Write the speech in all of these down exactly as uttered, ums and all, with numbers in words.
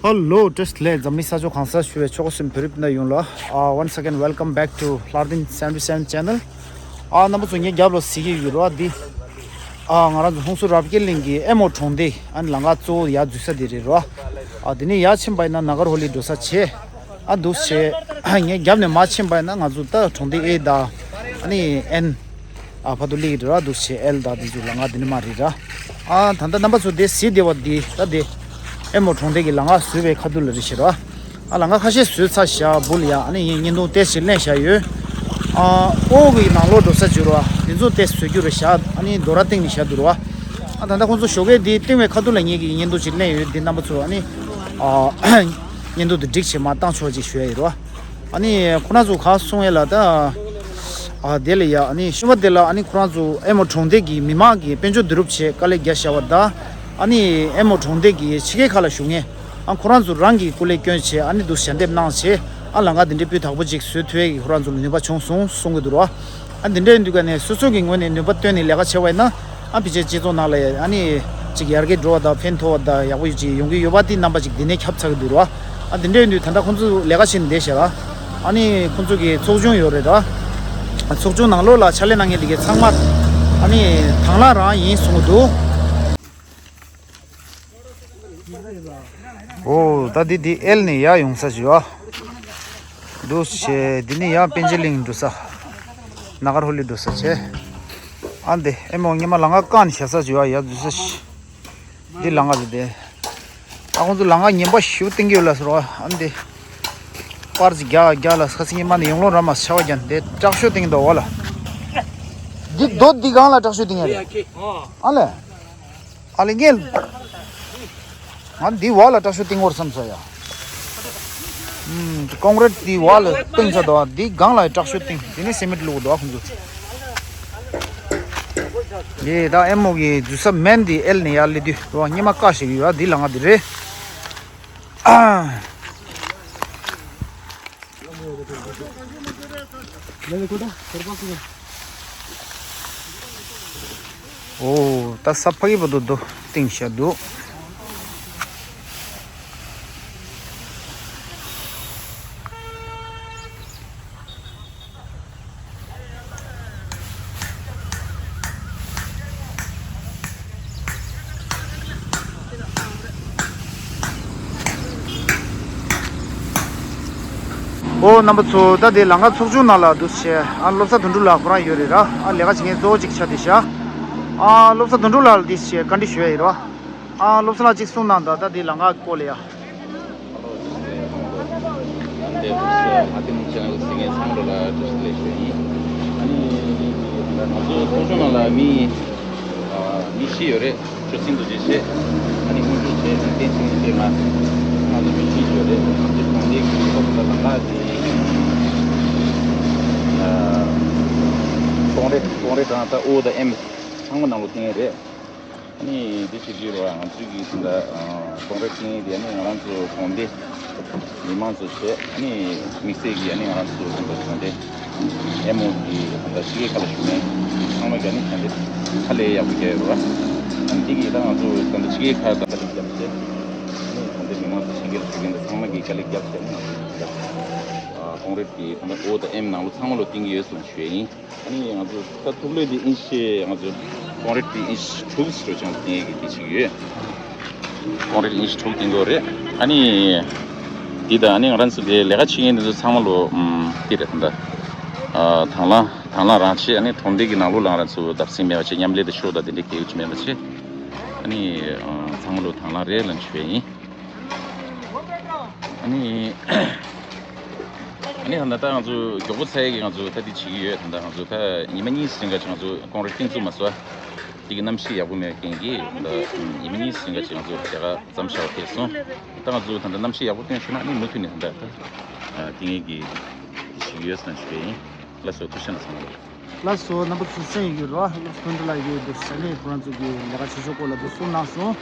Hello, བཀྲ་ཤིས་བདེ་ལེགས། འཛམ་གླིང་ས་ཕྱོགས་གང་སར་བཞུགས་པའི་ཆོལ་ཁ་གསུམ་བོད་རིགས་སྤུན་ཟླ་ཡོངས་ལ། ཨ། Once again, welcome back to Hlartin seventy seven channel. ཨ། རྣམ་པ་ཚོ་ངའི་རྒྱབ་ལ་གཟིགས་ཀྱི་ཡོད་རེད་བ། འདི། ཨ། ང་རང་ཚོ་ཧུན་སུར་རབ་རྒྱས་གླིང་གི་ཨེ་མོ་གྲོང་སྡེ། ཨ་ནི་ལམ་ཁ་གཙོ་བོ་ཡར་འཛུལ་ས་དེ་རེད་རོ། ཨ། དེ་ནས་ཡར་ཕྱིན་པ་ཡིན་ན་ནཱ་གར་ཧོ་ལི་འགྲོ་ས་བྱས། ཨ། འདུག་བྱས། ངའི་རྒྱབ་ནས་མར་ཕྱིན་པ་ཡིན་ན་ང་ཚོ་ད་གྲོང་སྡེ་ཨེ་དང་། ཨ་ནི་ཨེན། ཨ། ཕར་དུ་སླེབས་ཀྱི་རེད་ར། འདུག་བྱས་ཨེལ་དང་དེ་ཚོ་ལམ་ཁ་འདི་ནས་མར་རེད་ར། ཨ། ད་ལྟ་རྣམ་པ་ཚོ་དེ་གཟིགས་བསྡད་པ་འདི་ད་དེ་ཨེ་མོ་གྲོང་སྡེ་གི་ལམ་ཁ་བཟོས་པའི་ཁ་ཐུག་ལ་རེད་ཤག་ར། ཨ། ལམ་ཁ་ཁ་ཤས་བཟོས་ཚར་ཤག་བུ་ལ་ཡ། ཨ་ནི་ངས་བརྙན་ཐུང་ཏོག་ཙམ་ལེན་བཞག་ཡོད། ཨ། ཨོ་གི་ནང་ལོགས་འགྲོ་ས་བྱོས་ར། དེ་ཚོ་ཏོག་ཙམ་བཟོ་རྒྱུ་རེད་ཤག་ཨ་ནི་རྡོ་ར་བཏིང་ནས་བཞག་འདུག་ར། ཨ། ད་ལྟ་ཁོང་ཚོ་ཞོགས་ཀས་དེ་བཏིང་བའི་ཁ་ཐུག་ལ་ངེད་ཀྱིས་བརྙན་ཐུང་ཅིག་ལེན་ཡོད། དེ་རྣམ་པ་ཚོ་ཨ་ནི། ཨ། བརྙན་ཐུང་དེ་སྒྲིག་བྱས་མར་བཏང་ཆོག་ཅིག་ཞུ་ཡ་ཡིན་ར། ཨ་ནི་ཁོ་རང་ཚོ་ག་གསུང་ཡས་ལ་ད། ཨ། དེ་ལ་ཡ། ཨ་ནི་ཤུ་མ་དེ་ལ་ཨ་ནི་ཁོ་རང་ཚོ་ཨེ་མོ་གྲོང་སྡེ་གི་མི་མང་གི་དཔལ་འབྱོར་བསྡུ་རུབ་བྱས་དཀའ་ལས་རྒྱག་བཞག་པ་དང་། ཨ་ནི་ཨེ་མོ་གྲོང་སྡེ་གི་ཕྱི་རྒྱལ་ཁག་ལ་བཞུགས་མཁན། ཨ། ཁོ་རང་ཚོ་རང་གི་སྐུ་ལས་བསྐྱོན་བྱས། ཨ་ནི་འདུག་ཞལ་འདེབས་གནང་བྱས། ཨ། ལམ་ཁ་འདི་འདྲའི་སྤུས་དག་པོ་ཅིག་བཟོས་ཐུབ་ཡས་ཀྱི་ཁོ་རང་ཚོ་ལ་ནུས་པ་བྱུང་སོང་གསུང་གི་འདུག་ར། ཨ། འདི་འདྲ་ཡིན་དུས་ཀ་ནས་སོ་སོ་གི་ངོས་ནས་ནུས་པ་བཏོན་ནས་ལས་ཀ་བྱས་པ་ཡིན་ན། ཨ། ཕལ་ཆེར་སྤྱི་ཚོགས་ནང་ལ་ཨ་ནི་ཅིག་ཡར་རྒྱས་འགྲོ་བ་དང་ཕན་ཐོགས་པ་དང་ཡག་པོ་ཅིག་ཡོང་གི་ཡོད་པ་དེ་རྣམ་པ་ཅིག་འདི་ནས་ཁྱབ་ཚར་གི་འདུག་ར། ཨ། འདི་འདྲ་ཡིན་དུས་ད་ལྟ་ཁོང་ཚོ་ལས་ཀ་བྱེད་ནས་བསྡད་ཤག་ར། ཨ་ནི་ཁོང་ཚོ་གི་ཚོགས་ཆུང་ཡོད་རེད་ར། ཚོགས་ཆུང་ནང་ལོགས་ལ་ཕྱག་ལས་གནང་མཁན་དེ་གའི་ཚང་མ་ཨ་ནི་དང་བླངས་རང་ཡིན་གསུང་གི་འདུག་ཨོ། ད་འདི་འདི་ཨེལ་ནས་ཡར་ཡོང་ས་ཞིག་ཨ། འདུག་བྱས། འདི་ནས་ཡར་པན་ཇི་ལིང་འགྲོ་ས། ནཱ་གར་ཧོ་ལི་འགྲོ་ས་བྱས། ཨ། འདི་ཨེ་མོ་སྔོན་མ་ལམ་ཁ་བཀག་ནས་བཞག་ས་ཞིག་ཨ། ཡར་འཛུལ་ས་ཞིག་འདི་ལམ་ཁ་རེད་དེ། ཨ། ཁོང་ཚོ་ལམ་ཁ་ངན་པ་ཞེ་པོ་བཏིང་གི་ཡོད་ལ་ཟེར་བ། ཨ། འདི་པར་ཅིག་རྒྱག་རྒྱག་ལ་ཁ་སང་ཉི་མ་ནས་ཡོང་ལོང་ར་མ་ཆག་པ་ཀྱང་འདི་དྲག་ཤོས་བཏིང་འདུག་བ་ལ། འདི་རྡོ་འདི་སྒང་ལ་དྲག་ཤོས་བཏིང་ཡ་རེད། ཨ་ལས། ཨ་ལས་ངས། ང་འདི་བ་ལ་དྲག་ཤོས་བཏིང་བར་བསམ་ས་ཡ། ཨུམ། ཀོང་རེད་འདི་བ་ལ་བཏིང་ས་འདུག་འདི་སྒང་ལ་དྲག་ཤོས་བཏིང་། འདི་ནས་སེ་མེད་བླུགས་འདུག་ཁོང་ཚོ། འདི་ད་ཨེ་མོ་གི་འཛུལ་ས་མན། འདི་ཨེལ་ནས་ཡར་སླེབས་དུས་ར་སྔོན་མ་བཀག་བཞག་གི་ཡོད། འདི་ལམ་ཁ་འདི་རེད། ཨ། ཨོ། ད་ས་ཕ་གི་བར་དུ་རྡོ་བཏིང་བཞག་འདུག་ཨོ། རྣམ་པ་ཚོ། ད་དེ་ལམ་ཁ་ཚོགས་ཆུང་ནང་ལ་འདུག་བྱས། ཨ། བློ་བཟང་དོན་གྲུབ་ལགས་ཁོ་རང་ཡོད་རེད་ར། ཨ། ལས་ཀ་བྱེད་མཁན་གཙོ་བོ་གཅིག་ཆགས་བསྡད་ཤག་ཨ། བློ་བཟང་དོན་གྲུབ་ལགས་ལ་འདི་བྱས་བཀའ་འདྲི་ཞུ་ཡ་ཡིན་ར། ཨ། བློ་བཟང་ལགས་གཅིག་གསུང་གནང་དང་། ད་དེ་ལམ་ཁ་སྐོར་ལ་ཡ། འདི་ཧ་ཏིང་ཆེ་ནལ་གཟིགས་མཁན་ཚང་མ་ལ་བཀྲ་ཤིས་བདེ་ལེགས་ཞུ་ཡ་ཡིན། ཨ་ནི་ང་ཚོ་ཚོགས་ཆུང་ནང་ལ་མི། ཨ། མི་བཞི་ཡོད་རེད། ཆོས་སྲིད་རྡོ་རྗེ་བྱས། ཨ་ནི་དངོས་གྲུབ་བྱས། ཨ་ནི་བསྟན་འཛིན་བྱས། ང་། ང་ཚོ་མི་བཞི་ཡོད་རེད། ང་ཚོ་གྲོང་སྡེ་གི་ཚོགས་པ་ལ་ལ་དེ། ཨ། ཀོང་རེད། ཀོང་རེད་དང་ད་ཨོ་དང་ཨེམ་ཚང་མ་ནང་ལོགས་བཏིང་ཡས་རེད། ཨ་ནི་འདི་བྱེད་རྒྱུ་རེད་བ། ང་ཚོའི་གི་ད་ལྟ་ཀོང་རེད་བཏིང་ཡས་དེ་ཨ་ནི་ང་རང་ཚོ་གྲོང་སྡེ། མི་མང་ཚོ་བྱས། ཨ་ནི་དམིགས་བསལ་གྱིས་ཨ་ནི་ང་རང་ཚོ་ཁོང་ཚོ་གྲོང་སྡེ་ཨེ་མོ་གི་ད་ལྟ་ཕྱི་རྒྱལ་ཁག་ལ་བཞུགས་མཁན་ཚང་མ་གིས་ཨ་ནི་གྲོང་སྡེ་ཧ་ལས་ཡག་པོ་རྒྱག་ཡོད་རེད་བ། ཨ་ནི་དེ་གིས་ད་ང་ཚོ་ད་ལྟ་ཕྱི་རྒྱལ་ཁག་ད་དཀའ་ལས་བརྒྱབ་བྱས། ཨ་ནི་གྲོང་སྡེ་མི་མང་ཚོ་ཕྱི་རྒྱལ་ལ་བཞུགས་མཁན་དེ་ཚང་མ་གིས་དཀའ་ལས་བརྒྱབ་བྱས། ཨ་ནི་ང་ཚོ་ད་ལྟ་ཀོང་རེད་ཀྱི་ད་ལྟ་ཨོ་དང་ཨེམ་ནང་ལོགས་ཚང་མ་ལོགས་བཏིང་གི་ཡོད་ཟེར་ཞུ་ཡ་ཡིན། ཨ་ནི་ང་ཚོ་ད་ཐུག་ལེ་དེ་ཨིན་ཤེ། ང་ཚོ་ཀོང་རེད་དེ་ཨིན་ཤེ་དྲུག་ཟེར་བྱུང་དེ་གི་དེ་ཞིག་ཡོད། ཀོང་རེད་ཨིན་ཤེ་དྲུག་བཏིང་དགོས་རེད། ཨ་ནི་དེ་དང་ཨ་ནི་ང་རང་ཚོ་དེ་ལས་ཀ་བྱེད་མཁན་དེ་ཚོ་ཚང་མ་ལོ་ཨམ་དེ་རེད། ད་ལྟ་ཨ་དང་བླངས་དང་བླངས་རང་བྱས། ཨ་ནི་གྲོང་སྡེ་གི་ནང་ལོགས་ལ་ང་རང་ཚོ་བརྡབ་གསིག་མེད་པ་བྱས། མཉམ་ལས་དང་ཤོག་དང་དེ་འདྲའི་སྐད་ཡིག་ཅིག་མེད་པ་བྱས། ཨ་ནི་ཨ་ཚང་མ་ལོ་དང་བླངས་རེད་ལབ་ཞུ་ཡ་ཡིན། ཨ་ནི། ཨ་ནི་ད་ལྟ་ང་ཚོ་མགྱོགས་པོ་ཚར་ཡས་ཀྱི་ང་ཚོ་ད་འདི་བྱེད་ཀྱི་ཡོད། ད་ལྟ་ང་ཚོ་ད་ཉི་མ་གཉིས་རིང་ག་ཅིག་ང་ཚོ་ཀོང་རེད་བཏིང་ཚུགས་མ་སོང་། དེ་གི་གནམ་གཤིས་ཡག་པོ་མེད་པའི་རྐྱེན་གྱིས་ད་ལྟ་ཉི་མ་གཉིས་རིང་ག་ཅིག་ང་ཚོ་རྒྱ་གར་མཚམས་བཞག་པ་ཐེབས་སོང་། ད་ང་ཚོ་ད་ལྟ་གནམ་གཤིས་ཡག་པོ་བཏོན་ཤེས་ན་ཨ་ནི་མུ་མཐུད་ནས་ད་ལྟ་བཏིང་ཡས་ཀྱི་འདི་བྱེད་ཀྱི་ཡོད་ཟེར་ཞུ་ཡ་ཡིན། ལགས་སོ། ཐུགས་རྗེ་གནང་། ཚང་མ་ལ། ལགས་སོ། རྣམ་པ་ཚོ་གསན་ཡོད་རོགས། ལགས་སོ། དོན་དུ་ལ་ཡོད་འདུག་ཟེར་ནས་ཁོ་རང་ཚོ་གི་ལས་ཀ་བྱེད་ཕྱོགས་སྐོར་ལ་འདུག་གསུངས་གནང་སོང་།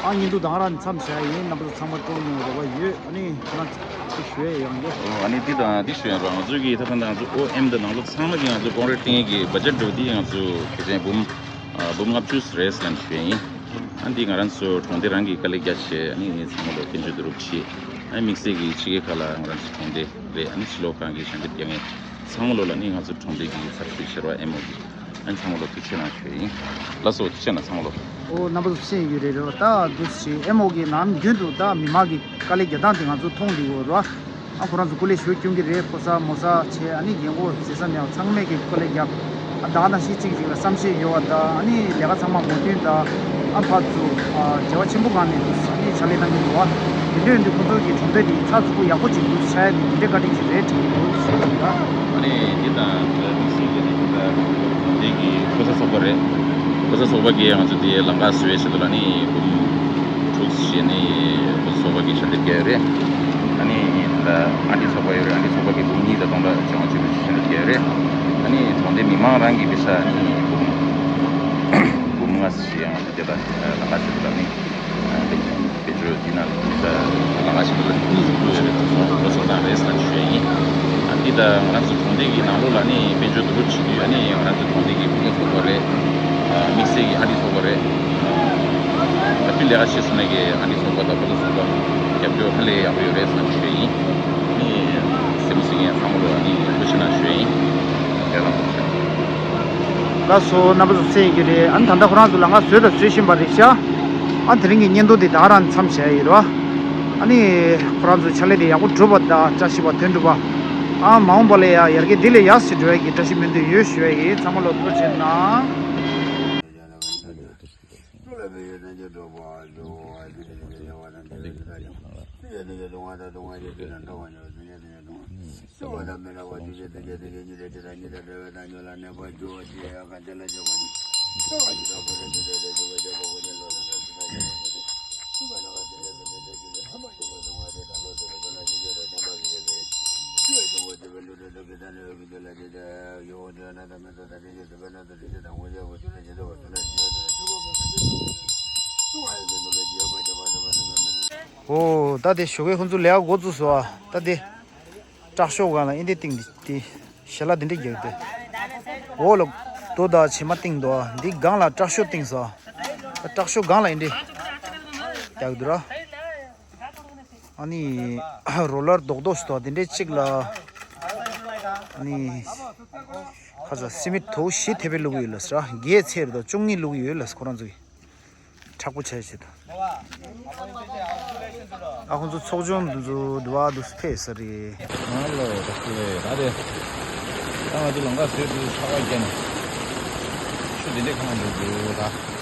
ཨ། བརྙན་ཐུང་ད་ག་རང་ནས་མཚམས་བཞག་ཡིན། རྣམ་པ་ཚོ་ཚང་མ་སྤྲོ་མྱོང་རེ་བ་ཡོད། ཨ་ནི་ཁོ་རང་ཚོ་ཞུ་ཡས་ཡོང་གི། ཨོ། ཨ་ནི་འདི་དང་འདི་ཞུ་ཡ་རོགས། ང་ཚོའི་གི་ད་ལྟ་ང་ཚོ་ཨོ་ཨེམ་དང་ནང་ལོགས་ཚང་མ་གི་ང་ཚོ་ཀོང་རེད་བཏིང་ཡས་ཀྱི་བ་ཇེཊ་འགྲོ་འདི་ང་ཚོ་གལ་ཆེན་འབུམ། ཨ། འབུམ་ལྔ་བཅུ་རེད་ཟེར་ནས་ཞུ་ཡ་ཡིན། ཨ་འདི་ང་རང་ཚོ་གྲོང་སྡེ་རང་གི་དཀའ་ལས་རྒྱག་བྱས་ཨ་ནི་ཚང་མ་ལོ་དཔལ་འབྱོར་བསྡུ་རུབ་བྱས། ཨ་དམིགས་བསལ་གྱི་ཕྱི་རྒྱལ་ཁག་ལ་ང་རང་ཚོ་གྲོང་སྡེ་རེད། ཨ་ནི་ཕྱི་ལོགས་ཁང་གི་ཞབས་འདེགས་རྒྱག་མཁན་ཚང་མ་ལོ་ལ་ནི་ང་ཚོ་གྲོང་སྡེ་གི་ཚབ་ཞུས་ཕྱར་བ་ཨེམ་ཨོ་གི་ཨ་ནི་ཚང་མ་ལོ་ཐུགས་རྗེ་གནང་ཞུ་ཡིན། ལགས་སོ་ཐུགས་རྗེ་གནང་ཚང་མ་ལོ། ཨོ་རྣམ་པ་ཚོ་ཤེས་ཡོད་རེད་རེད་བ། ད་འདུག་སེ་ཨེམ་ཨོ་གི་ནམ་རྒྱུན་དུ་ད་མི་མང་གི་དཀའ་ལས་རྒྱག་སྟངས་དེ་ང་ཚོ་མཐོང་བསྡད་ཡོད་རེད་བ། ཨ་ཁོ་རང་ཚོ་སྐུ་ལས་ཞུ་སྐྱོང་གི་རེད། ཕོ་གསར་མོ་གསར་བྱས་ཨ་ནི་རྒན་གོག་ཟེར་ས་མེད་ཚང་མས་ཀྱི་སྐུ་ལས་རྒྱབ། ཨ་བདག་ནང་བཞིན་གཅིག་གཅིག་ལ་བསམ་ཤེས་ཡོད་པ་དང་ཨ་ནི་ལས་ཀ་ཚང་མ་མོས་མཐུན་དང་། ཨ་ཕར་ཚུར་ཨ་བྱ་བ་ཆེན་པོ་སྒང་ནས་འདུག་ཨ་ནི་ཕྱག་ལས་གནང་གི་འདུག་བ། དེ་འདྲ་ཡིན་དུས་ཁོ་ཚོ་གི་གྲོང་སྡེ་འདི་ཚགས་ཚུད་པོ་ཡག་པོ་ཅིག་འདུག་ཆགས་ཡ་འདི་འདི་འདྲའི་བཀའ་དྲིན་ཞིག་རེད་དྲན་གྱི་འདུག་ཞེས་ཞུ་ཡ། ཨ་ནི་འདི་དང་དམིགས་བསལ་གྱི་ནི་འདི་གྲོང་སྡེ་གི་ཁོ་ས་ཚོགས་པ་རེད། ཁོ་ས་ཚོགས་པ་གིས་ང་ཚོ་འདི་ལམ་ཁ་བཟོ་བའི་ཆེད་དུ་ལ་ནི་འབུམ་དྲུག་ཞེས་ནི་ཁོ་ཚོ་ཚོགས་པ་གིས་ཞལ་འདེབས་བརྒྱབ་ཡོད་རེད། ཨ་ནི་ད་ཨ་འདི་ཚོགས་པ་ཡོད་རེད། ཨ་འདི་ཚོགས་པ་གིས་འབུམ་གཉིས་དང་སྟོང་ཕྲག་བཅོ་ལྔ་ཅིག་ཞལ་འདེབས་བརྒྱབ་ཡོད་རེད། ཨ་ནི་གྲོང་སྡེ་མི་མང་རང་གི་པེ་ས་ཨ་ནི་འབུམ་འབུམ་ལྔ་ཞེས་ཡང་དེ་ལྟར་ལམ་ཁ་ཞིག་ལ་ནི་དཔལ་འབྱོར་འདི་ནང་ལམ་ཁ་ཞིག་ལ་ནི་ཡོད་རེད། སོ་སོ་དང་རེས་ལ་ཞུ་ཡ་ཡིན། ཨ་འདི་ད་ང་རང་ཚོ་གྲོང་སྡེ་གི་ནང་ལོགས་ལ་ནི་དཔལ་འབྱོར་བསྡུ་རུབ་བྱེད་དུས་ཨ་ནི་ང་རང་ཚོ་གྲོང་སྡེ་གི་ཕོ་མོ་ཚོགས་པ་རེད། དམིགས་བསལ་གྱི་ཨ་འདི་ཚོགས་པ་རེད། ད་དཔེ་ལས་ཀ་བྱེད་སོང་ནས་ཀྱི་ཨ་འདི་ཚོགས་པ་དང་ཕོ་མོ་ཚོགས་པ་རྒྱབ་སྐྱོར་ཧ་ལས་ཡག་པོ་ཡོད་རེད་ཟེར་ཞུ་ཡ་ཡིན། ཨ་ནི་སེམས་སེམས་ཡང་ཚང་མ་ལོ་ཨ་ནི་ཐུགས་རྗེ་གནང་ཞུ་ཡ་ཡིན། ཡ་ལ་ཐུགས་རྗེ་གནང་། ལགས་སོ་རྣམ་པ་ཚོ་གསན་ཡོད་ཀྱི་རེད། ཨ་ནི་ད་ལྟ་ཁོ་རང་ཚོ་ལམ་ཁ་བཟོས་དང་བཟོ་བཞིན་པ་རེད་ཤག་ཨ་དེ་རིང་གི་བརྙན་ཐུང་འདི་ད་རང་མཚམས་བཞག་ཡོད་རེད་བ། ཨ་ནི་ཁོ་རང་ཚོ་ཕྱག་ལས་དེ་ཡག་པོ་གྲུབ་པ་དང་བཀྲ་ཤིས་པ་དོན་གྲུབ་པ། ཨ་མ་འོངས་པ་ལ་ཡང་ཡར་རྒྱས་འདི་ལས་ཡག་ཞིག་འགྲོ་ཡ་གི་བཀྲ་ཤིས་སྨོན་འདུན་ཡོད་ཞུ་ཡ་ཡིན། ཚང་མ་ལོ་ཐུགས་རྗེ་གནང་། ཨོ་ད་དེ་ཞོགས་ཀས་ཁོང་ཚོ་ལས་ཀ་འགོ་བཙུགས་སོང་། ད་དེ་དྲག་ཤོག་སྒང་ལ་ཨིན་དེ་བཏིང་དེ་ཞལ་ལག་དེ་འདྲས་རྒྱག་དེ། འོག་ལ་རྡོ་དང་བྱེ་མ་བཏིང་འདུག་འདི་སྒང་ལ་དྲག་ཤོག་བཏིང་སོང་། ད་དྲག་ཤོག་སྒང་ལ་ཨིན་དེ་རྒྱག་འདུག་ར། ཨ་ནི་རོ་ལར་རྡོག་རྡོག་ཞིག་འདུག་དེ་འདྲས་གཅིག་ལ། ཨ་ནི་ཁ་ས་སི་མིད་དོ་བཞི་དེ་བས་བླུགས་ཡོད་ལ་ཟེར། བརྒྱད་ཚད་རེད་དོ། བཅུ་གཉིས་བླུགས་ཡོད་ལ་ཁོ་རང་ཚོ་གིས་མཁྲེགས་པོ་བྱས་བྱེད་དོ། ཨ་ཁོང་ཚོ་ཚོགས་ཆུང་འདི་ཚོ་འདི་བ་འདུག་ཕེབས་ས་རེད། ང་ལོ་ད་ཁུ་རེད་ད་དེ། ད་ང་ཚོ་ལམ་ཁ་བཟོས་འདུག་ཆར་པ་བརྒྱབ་ནས། ཆུ་དེ་འདྲས་གང་འགྲོ་འདུག་ད།